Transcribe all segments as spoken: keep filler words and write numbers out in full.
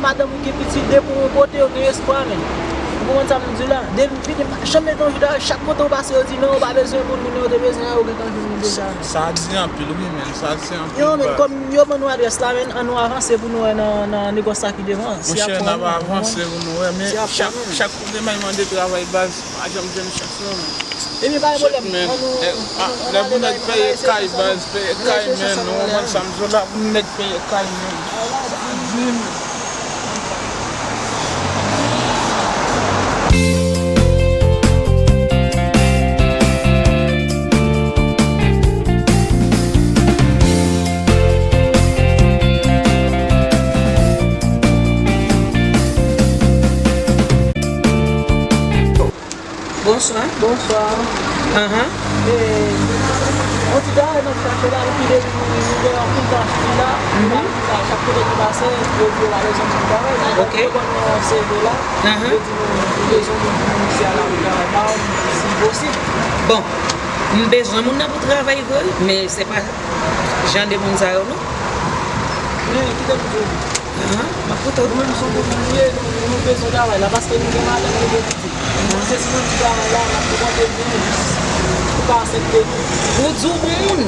Madanm ou gen pitit, depi w yon kote, yo gen espwa, men. Ou konprann sa m di w la? Depi m vini, m pa janm mete yon jou dayò, chak kote w pase, yo di non, yo pa bezwen moun, moun yo te bezwen an, yo gentan jwenn li deja. Sa di anpil, wi, men. Sa di anpil. Yo, men, kòm yo ban nou adrès la, men, ann nou avanse pou nou wè nan, nan negòs sa ki devan. Monchè, n ap avanse pou nou wè, men chak, chak kote m mande travay baz, pa janm jwenn chans, non, men. Ebyen, pa gen pwoblèm. Ann nou, lè pou nèg peye kay, baz, peye kay, men, nou konprann sa m di w la, pou nèg peye kay, men. Bonswa. Bonswa. Ahan. E, yon ti travay n ap chache la, epi depi nou gen anpil tach ki la, nou pa gen travay. Chak kote nou pase, yo di yo pa bezwen moun travay. Donk, yo ban nou yon C V la, yo di nou, nou bezwen moun pou misye a la pou travay ba w, si posib. Bon, m bezwen moun nan pou travay vre, men se pa jan de moun sa yo, non. Men, kite m di w. Ahan, m ap koute w. Nou menm, se yon moun nou ye, nou, nou bezwen travay la, paske nou gen madanm, nou gen pitit. Nou bezwen ti travay la, n ap konprann byen pou ka aksepte nou. Ou di w bon moun.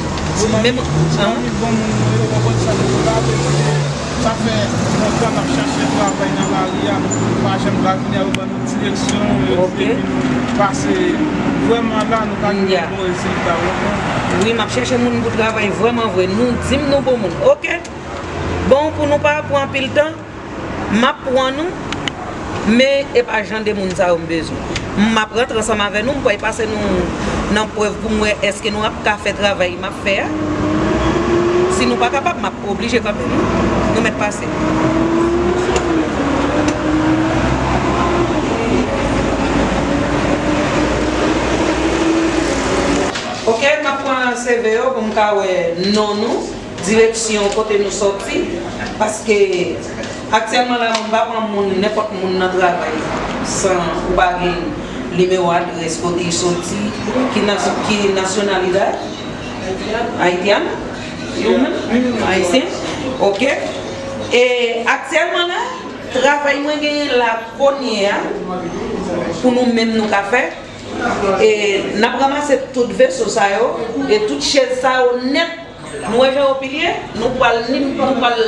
Menm, ahan. Bon moun nou ye, ou konprann sa nou la, sa fè lontan n ap chache travay nan lari a, nou pa janm ka vini, yo ban nou direksyon, yo di depi nou pase vrèman la, nou ka gen bon rezilta, ou konprann? Wi, m ap chèche moun pou travay vrèman vre. Nou di m nou bon moun. Oke. Bon, pou nou pa pran anpil tan, m ap pran nou, men e pa jan de moun sa yo m bezwen. M ap rantre ansanm avè nou, m pral pase nou nan prèv pou m wè èske nou ap ka fè travay m ap fè a. Si nou pa kapab, m ap oblije kanpe nou. Nou mèt pase. Oke, m ap pran C V yo pou m ka wè non nou. Direksyon kote nou sòti, paske aktyèlman la, m pa pran moun, nenpòt moun nan travay san ou pa gen nimewo adrès kote l sòti, ki nas-, ki nasyonalite? Ayisyen? Ayisyen? Oke. E aktyèlman la, travay mwen genyen la kounye a, pou nou menm nou ka fè, e n ap ranmase tout veso sa yo, e tout chèz sa yo nèt. Nou wè jan yo pilye, nou pral ni, nou pral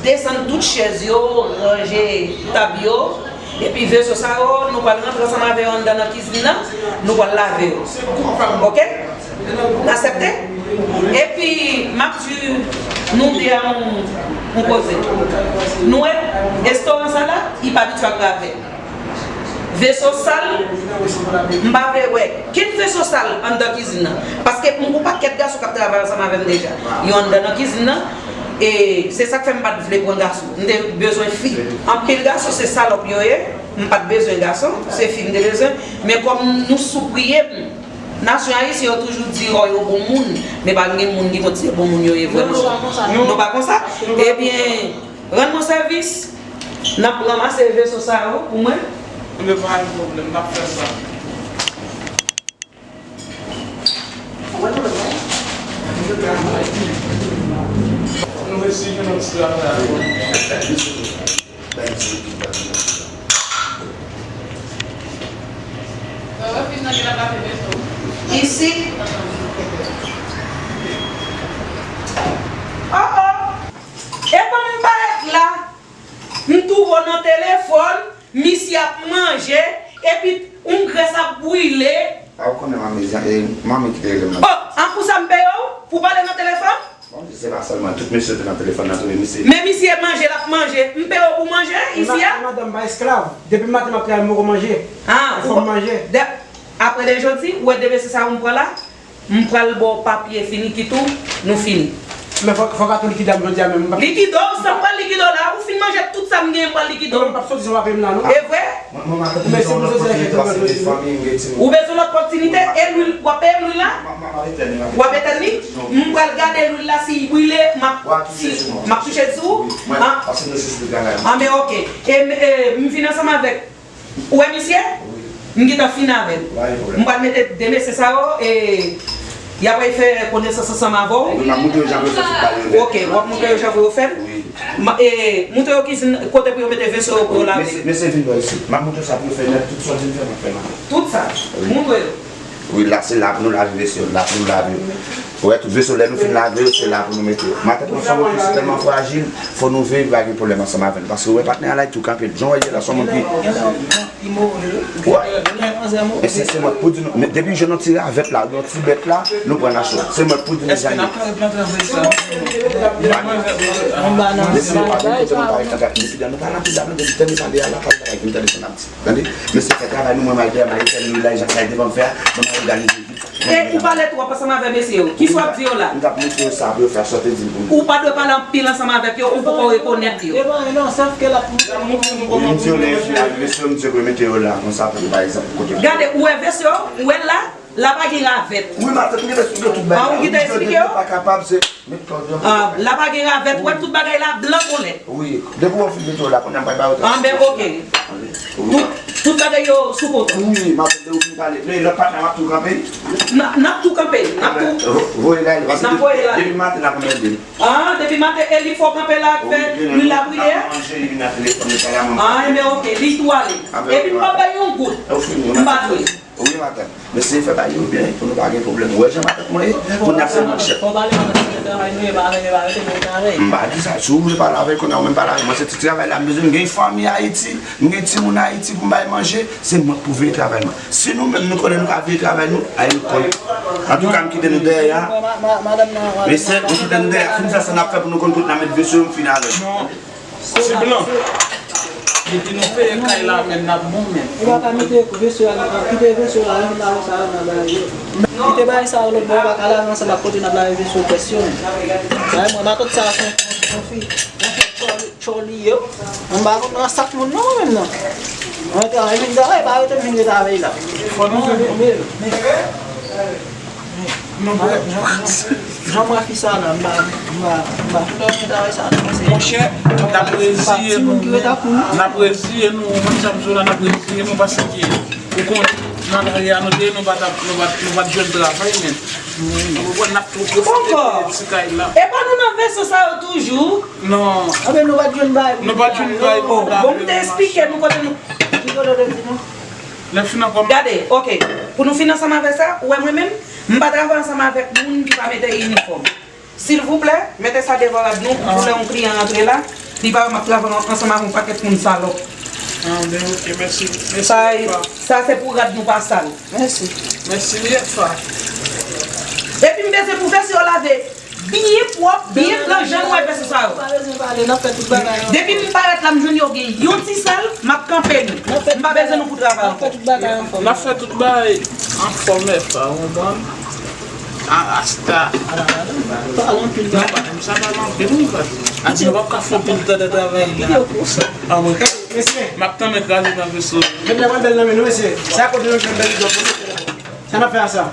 desann tout chèz yo, ranje tab yo, epi veso sa yo, nou pral rantre ansanm avè yo anndan nan kizin nan, nou pral lave yo. Oke? N aksepte? Epi, m ap di nou de a yon, yon koze. Nou wè, restoran sa la, li pa abitye ak gravèl. Veso sal, m pa vle wè kenn veso sal anndan kizin nan. Paske m gon pakèt gason k ap travay ansanm avè m deja. Yo anndan nan kizin nan. E se sa k fè m pa t vle pran gason. M te bezwen fi. Anpil gason se salòp yo ye. M pa t bezwen gason. Se fi m te bezwen. Men kòm nou soupriye m, nasyon ayisyen yo toujou di, o, yo bon moun. Men pa gen moun ki konn se bon moun yo ye vrèman. Nou pa konsa. Ebyen, rann mwen sèvis. N ap ranmase veso sa yo pou mwen. Ebyen, pa gen pwoblèm, n ap fè sa. Nou resi jwenn yon ti travay. Isi. Oh, oh. E kòm m parèt la, m twouve w nan telefòn, misye ap manje, epi yon grès ap brile. A, ou konnen manmi, e, manmi ki te rele m nan. Oh, an pou sa m peye w pou pale nan telefòn? Bon, se pa sèlman, tout mesye te nan telefòn nan tou, men misye. Men misye manje, l ap manje. M peye w pou manje isi a? Madanm, m pa esklav. Depi maten m ap travay, m poko manje. Ah, fò m manje. Apre de jodi, ou wè de mesye sa yo m pran la, m pral ba w papye finikitou, nou fini. Men fòk, fòk a tou likide a m jodi a menm. Likide w, sa m pral likide w la, ou fin manje tout sa m genyen, m pral likide w. Non, m p ap soti san w pa peye m la, non. E vre? Mwen, mwen, m ap tann yon lòt opòtinite, paske m gen fanmi, m gen timoun. Ou bezwen lòt opòtinite? E lwil, w ap peye m lwil la? M ap, m ap etèn li rapid. W ap etèn li? M pral gade lwil la, si l brile, m ap, si, m ap touche sou ou. Wi, mwen, paske nou jis de travay. Ah, men oke. E, e, m vin ansanm avèk Ou wè misye? Wi. M gentan fin avè l. Pa gen pwoblèm. M pral mete de mesye sa yo, e, y ap al fè konesans ansanm avè w. Wi, m ap montre yo jan pou yo fè tout bagay yo fèt. Oke, w ap montre yo jan pou yo fè l? Wi. Ma- e, Montre yo kizin kote pou yo mete veso yo pou yo lave. Mesye, mesye vin bò isit. M ap montre w sa pou yo fè nèt, tout sa w di m fè, m ap fè l ankò. Tout sa? Wi. Montre yo. Wi, la se la pou nou lave veso, la pou nou lave yo. Ou wè, tout veso, lè nou fin lave yo, se la pou nou mete yo. Matant mwen se yon moun ki tèlman frajil, fò nou veye pa gen pwoblèm ansanm avè l. Paske ou wè patnè a la, li tou kanpe. Jan w wè l ye la, se yon moun ki Wi. E se, se mwen k pou di nou, men depi jwenn yon ti ravèt la, yon ti bèt la, nou pran laso. Se mwen k pou di nou sa ye. Mesye, nou pa vin kote nou pa ret nan kat. Depi dan nou pa nan pil la, non, depi tande pale a la, pa vin tande sa n ap di. Tande? Mesye, fè travay nou, mwen m al dèyè, m al etèn nou la, jan sa ye devan m fè a, mwen m al òganize vit. E ou pale twòp ansanm avè mesye yo. Kisa w ap di yo la? M t ap montre yo sa pou yo fè, sa w te di m pou m. Ou pa dwe pale anpil ansanm avèk yo, ou poko rekonèt yo. E pa anyen non, sèf ke l ap montre nou kòman pou nou mete yo. M di yo lè yo fin lave veso yo, m di yo pou yo mete yo la, konsa pou, pa egzanp, kote. Gade, ou wè veso, ou wè l la, la pa gen ravèt. Wi, matant, m gentan esplike yo tout bagay la. Ah, ou gentan esplike yo? Yo pa kapab, se met kòd yo. Ah, la pa gen ravèt, ou wè tout bagay la blan kolè. Wi, depi w fin mete yo la, kounye a m pral ba yo. Ah, ben, ok. Tout, tout bagay yo sou kontwòl. Wi, matant, depi w fin pale. Men lòt patnè a ap tou kanpe. N a, n ap tou kanpe, n ap tou. Vo-, voye l ale, paske depi maten n ap anmède l. Ah, depi maten, e li fè w kanpe la, fè lwil la brile a? Ah, enben, ok, li tou ale. Epi m p ap bay yon goud. M pa dwe. Wi, matant. Mesye, fè bagay yo byen pou nou pa gen pwoblèm. Ou wè jan matant mwen ye? Kounye a se mwen k chèf. Fò w pale matant, se travay nou ye, pa vin, pa rete pou travay. M pa di sa. Si w vle pale avè l, kounye a ou menm pale avè l. Mwen se ti travay la m bezwen. M gen fanmi Ayiti, m gen timoun Ayiti pou m bay manje. Se mwen k pou veye travay mwen. Si nou menm nou konnen nou ka veye travay nou, ay nou konn. Antouka, m kite nou dèyè a. Mesye, m kite nou dèyè a. Fin fè sa n ap fè pou nou konn kote n a met veso yo, m fini avè nou. Ti blan. Depi nou peye kay la, men n ap bon, men. Ou pa ka mete veso a, kite veso a, lave sa yo nan bagay yo. Kite bagay sa yo lòt bò, ou pa ka lave ansanm ak kote n ap lave veso pès yo, men. Bagay mwen, matant sa a se yon, yon fi, yon fi tchòli, tchòli yo. Mwen pa konn nan sak moun non, mwen menm non. Mwen travay, vin travay, pa rete vin retravay la. Fò nou vin. Jan m wè fi sa la, m pa, m pa, m pa foutan renmen travay sa non, mesye. Monchè, n ap reziye nou, n ap reziye nou, mwen sa m sou la, n ap reziye nou, paske ou konnen, nan lari a nou te ye, nou pa t ap, nou pa t, nou pa t jwenn travay, men. Ou konprann, n ap tou pwofite peye ti kay la. Epa nou nan veso sa yo toujou? Non. Anben nou pa t jwenn bay. Nou pa t jwenn bay pou n ta. Bon, m te esplike nou kote nou. Ki kote w te di nou? Lè fin ankò. Gade, ok. Pou nou fin ansanm avè sa, ou wè mwen menm, m pa travay ansanm avèk moun ki pa mete inifòm. Silvouplè, mete sa devan rad nou, pou lè yon kliyan rantre la, li pa wè m ap travay ansanm avèk yon pakèt moun salòp. Ah, ben ok, mèsi. Mèsi. Sa, sa se pou rad nou pa sal. Mèsi. Mèsi, F A. Epi m bezwen pou veso yo lave byen pwòp, byen blan, jan nou wè veso sa yo. Depi m parèt la, m jwenn yo gen yon ti sal, m ap kanpe nou. M pa bezwen nou pou travay ankò. N ap fè tout bagay anfòm, F A, ou konprann? A, asta. Pale anpil, non, pa, sa pale anpil, wi, pa. Ati, nou p ap ka fè anpil tan de travay la. Anmwe. Mesye. M ap tanmen kraze nan veso. Met la bèl nan men nou, mesye. Sa kote nou jwenn bèl djòb. Sa n ap fè a sa?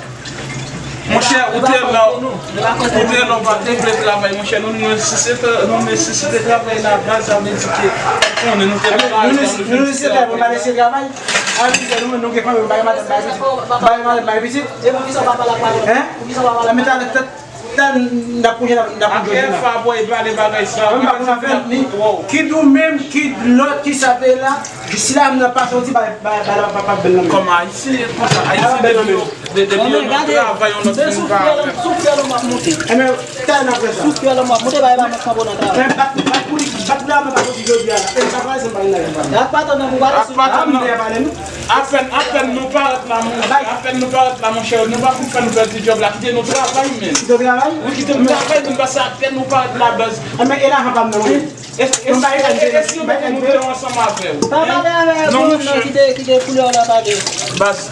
Monchè, ou te la, ou te la, ou pa te vle travay, monchè, nou nesesite, nou nesesite travay la, baz, sa vle di ke, ou konnen, nou te la, nou nesesite travay, nou pa nesesite travay. A, nou, nou, nou gen fanmi, nou pa gen madanm, bay pitit. Bay madanm, bay pitit. E poukisa w pa pale ak patwon? Hein? Poukisa w pa pale ak patwon? Tan n ap kounye la, n ap kounye la. Apre F A, boy, pale bagay sa. Mwen pa konn afè ni. Kit ou menm, kit lòt, ki sa te la, jis la, m nan pase, w di, bay, bay, bay, bay, bay, bèl nan men. Kòm Ayisyen, konsa, Ayisyen, depi yo, de, depi yo nan travay, yon lòt moun pa. Sou fyèl ou m ap monte. Enben, talè n ap fè sa. Sou fyèl ou m ap monte, bay, bay, m ap kanpe nan travay. Men bat, bat pou li, bat pou la, men pa soti jodi a la. E sa pale, se m pale la, m pale. Ak patwon nan pou pale sou. Ak patwon nan. Apèn, apèn nou parèt la, mon, apèn nou parèt la, monchè, nou pa pou fè nou pèdi djòb la, kite nou travay, men. Kite w travay? Wi, kite nou travay, men, paske apèn nou parèt la, baz. Enben, e lajan pa m nan, wi. E, e, e, e, e si yo te monte yo ansanm avè w? Pa pale avè non, monchè. Kite, kite koulè w la pale. Baz,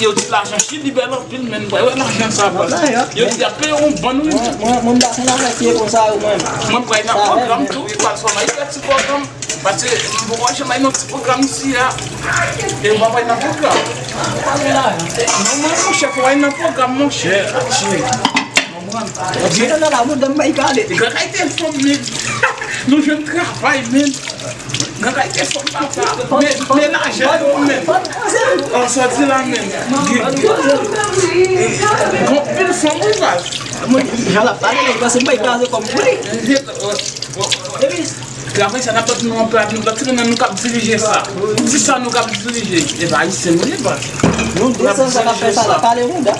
yo di lajan Chili bèl anpil, men, wè, wè lajan sa, baz. Yo di y ap peye yon bann, wi. Mwen, mwen, mwen, m pa konn afè ki e konsa, yo, mwen. Mwen, m pral nan pwogram tou, wi, pral sòm, y ap fè ti pwogram. Paske m poko janm al nan ti pwogram isi a. E m pa pral nan pwogram. Non, mwen, monchè, fò w al nan pwogram, monchè. Atye. Atye. Nan la, nou dam bay pale. Gran kay telefòn, men. Nou jwenn travay, men. Nan kalite fanm papa, men, menaje yo menm. An sòti la menm. Gen anpil fanm wi baz. Mwen, jan l ap pale la, m panse m bay kraze kòm pou li. Epi, travay sa n ap bat nou an plat, nou bat nou k ap dirije sa. Di sa nou k ap dirije. E pa ayisyen nou ye baz. Nou desann sa k ap fè sa la, pale mouda.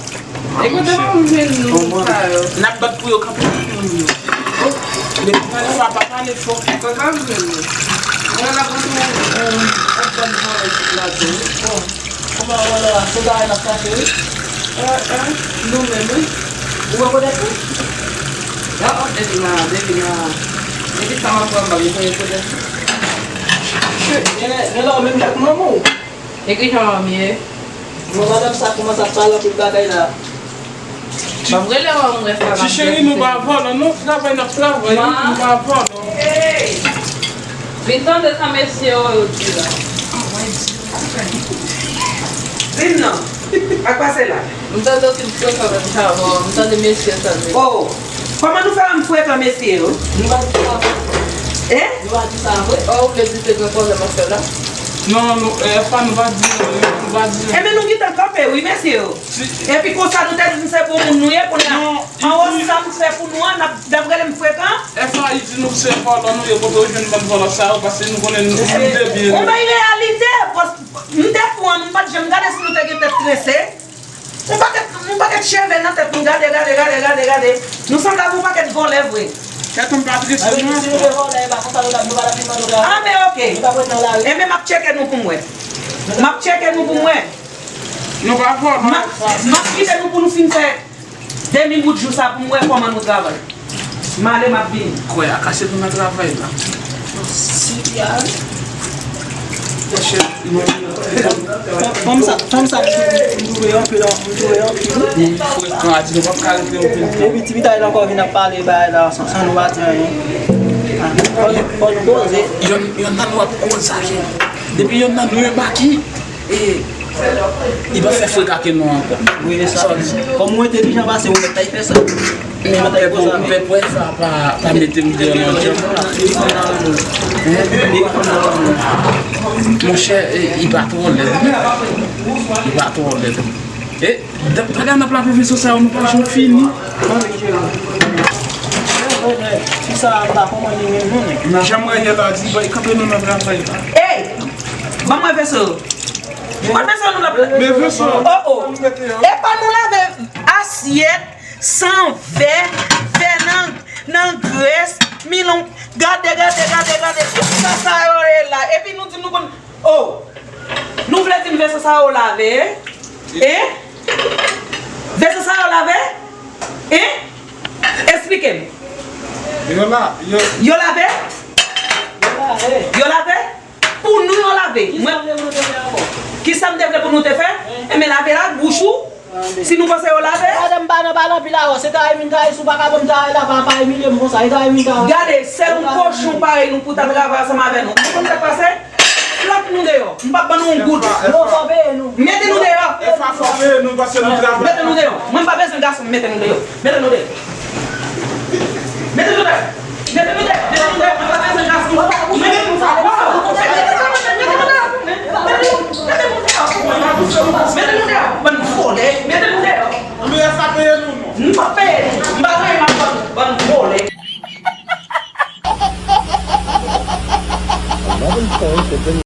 E kote w ap jwenn moun sa yo? N ap bat pou yo kanpe pou moun yo. Depi pale fò, pa pale fò. Kote w ap jwenn yo? Mwen la kontre yon, yon, yon bann vòlè sou plato wi. Bon, kòman vòlè a? Se bagay n ap chache wi. Eh, eh, nou menm wi. Ou wè kote tou? Nan ot depi nan, depi nan, depi sa m ap pran bal, ou konnen kote tou. Chut, gen lè, gen lè w menm jan ak manman w. E kijan w ye? Bon, madanm sa kòmanse ap pale anpil bagay la. M ap rele w, m rele w. Ti cheri, nou pa vòlò, non, travay n ap travay, wi, nou pa vòlò. Vin tande sa mesye yo, yo di la. Vin non. Sa k pase la? M tande w fin frekan menm jan avè w, m tande mesye tande. Oh, kòman nou fè wè m frekan mesye yo? Nou pa di sa vre. Eh? Nou pa di sa vre. Oh, ou vle di se gen pwoblèm afè la? Non, nou, eh, pa nou pa di, nou pa di. Enben, nou gentan kanpe, wi, mesye yo. Epi konsa, nou te di n se bon moun nou ye, kounye a, anwo sa m fè pou nou an, n ap, n ap rele m frekan? Efa, li di nou se vòlò nou ye, kote w jwenn bann vòlò sa yo, paske nou konnen nou, nou debyen. Yon bay reyalite, paske m te pran, m pa t janm gade si nou te gen tèt trese. Yon pakèt, yon pakèt cheve nan tèt nou, gade, gade, gade, gade, gade. Nou sanble ak yon pakèt vòlè vre. Tèt nou pa trese, non. Ah, men oke. Enben, m ap tcheke nou pou m wè. M ap tcheke nou pou m wè. Nou pa vòlò. M ap, m ap kite nou pou nou fin fè demi bout jou sa pou m wè kòman nou travay. M ale, m ap vini. Kwè a kache nou nan travay la. Fanm sa, fanm sa, m twouve anpil, m twouve anpil. Li frekan, a di nou p ap ka rete anpil tan. Epi ti pita l ankò vin ap pale bagay la san, san nou pa di anyen. Fò nou, fò nou poze. Yonn, yonn nan nou ap koze. Depi yonn nan nou e maki. E, li pa fè freka ke nou ankò. Wi, e sa. Kòm ou entelijan pase ou, mèt tay fè sa. Men m pè pou, m pè pou Efa pa, pa mete m deyò nan djòb. Monchè, e, li pa twò lèd, wi. Li pa twò lèd. E, gade nan pla pwofesè sa yo, nou pa janm fini. Ti sa ap la, kòman li menm, non, nèg? Jan m wè yè la, di, bay kanpe nou nan travay la. Ey! Ban mwen veso yo. Mwen bezwen nou nan pla. Men veso. Oh, oh. E pa nou lave asyèt, san vè, vè nan, nan grès, milon. Gade, gade, gade, gade. Tout sa sa yo ye la. Epi nou di nou konn, oh. Nou vle di m veso sa yo lave, eh? Eh? Veso sa yo lave? Eh? Esplike m. Yo la, yo. Yo lave? Yo lave. Yo lave? Pou nou yo lave. Mwen, kisa m te vle pou nou te fè? Enben, lave la, bouch ou. Si nou panse yo lave. Madanm pa nan pale anpil avè w. Se travay vin travay, si w pa ka ban m travay la, pa, pa imilye m konsa. E travay vin travay. Gade, sèl yon kochon parèy nou pou ta travay ansanm avè nou. Ou konn sa k pase? Flòt nou deyò. M p ap ban nou yon goud. Non, fò peye nou. Mete nou deyò. Efa, fò peye nou paske nou travay. Mete nou deyò. Mwen m pa bezwen gason, mete nou deyò. Mete nou deyò. Mete nou deyò. Mete nou deyò. Mete nou deyò. Mwen pa bezwen gason.